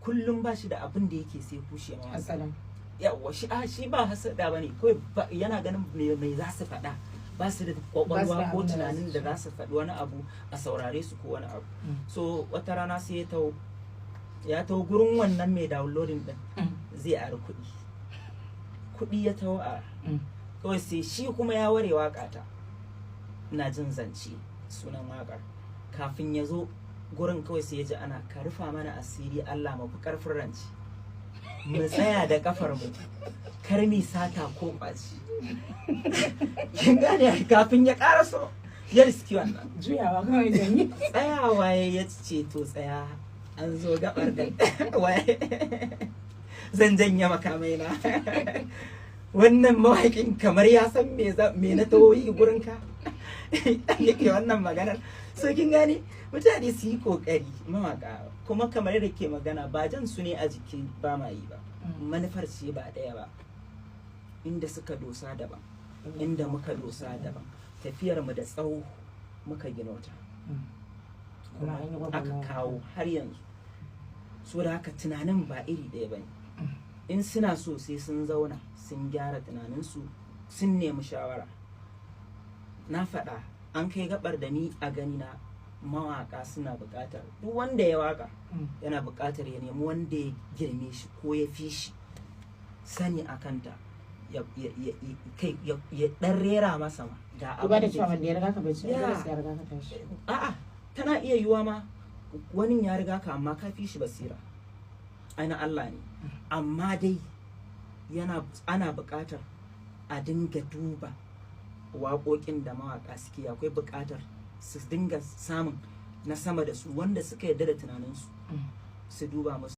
Kullum ba shi da abin da yake sai kushe mawaka. Hasada. Yawa, shi a shi ba hasada bane, kawai yana ganin me za su faɗa, ba su da kwakwalwa da ko abin da za tunanin su da ce. Za su faɗi wani abu a saurare su ko wani abu. So wata rana sai ya taho gurin wannan mai downloading din, zai ari kuɗi. Kuɗi ya taho a kawai, sai shi kuma ya ware waƙa ta, ina jin Zance sunan waƙar. Kafin ya zo gurin, kawai sai ya ji ana, "Ka rufa mana asiri Allah, mu fi ƙarfin rance, mu tsaya da kafar mu, kar mi sata ko ƙwaci." Kin gane? Kafin ya ƙaraso ya riski wannan. Juyawa kawai zan yi. Tsayawa ya ce, "To tsaya, an zo gabar da waye zan janye makamai na. Wannan mawaƙin kamar ya san me na taho yi gurin ka yake wannan maganar." So kin gane, mutane su yi kokari, mawaka kuma, kamar yadda ke magana, ba jan su ne a jiki ba ma yi ba, manufar ce ba ɗaya ba. Inda suka dosa daban, inda muka dosa daban. Tafiyar mu da tsawo muka gino ta, kuma an yi aka gwagwarmaya. Kawo har yanzu. So da haka tunanin ba iri ɗaya ba ne. In suna so, sai sun zauna sun gyara tunaninsu, sun nemi shawara. Na faɗa, an kai gabar da ni a gani na mawaka suna buƙatar, duk wanda ya waka yana buƙatar ya nemi wanda ya girme shi ko ya fi shi sani a kanta, ya ɗan rera masa ma ga Duba da abin cewa da wanda ya riga ka bai ci Ya. dole sai ya riga ka tashi. A'a, tana iya yiwuwa ma wani ya riga ka, amma ka fi shi basira. Ai na Allah ne. Amma dai ana buƙatar a dinga duba waƙoƙin da mawaƙa suke. Akwai buƙatar su dinga samun na sama da su wanda suka yarda da tunaninsu, su duba musu.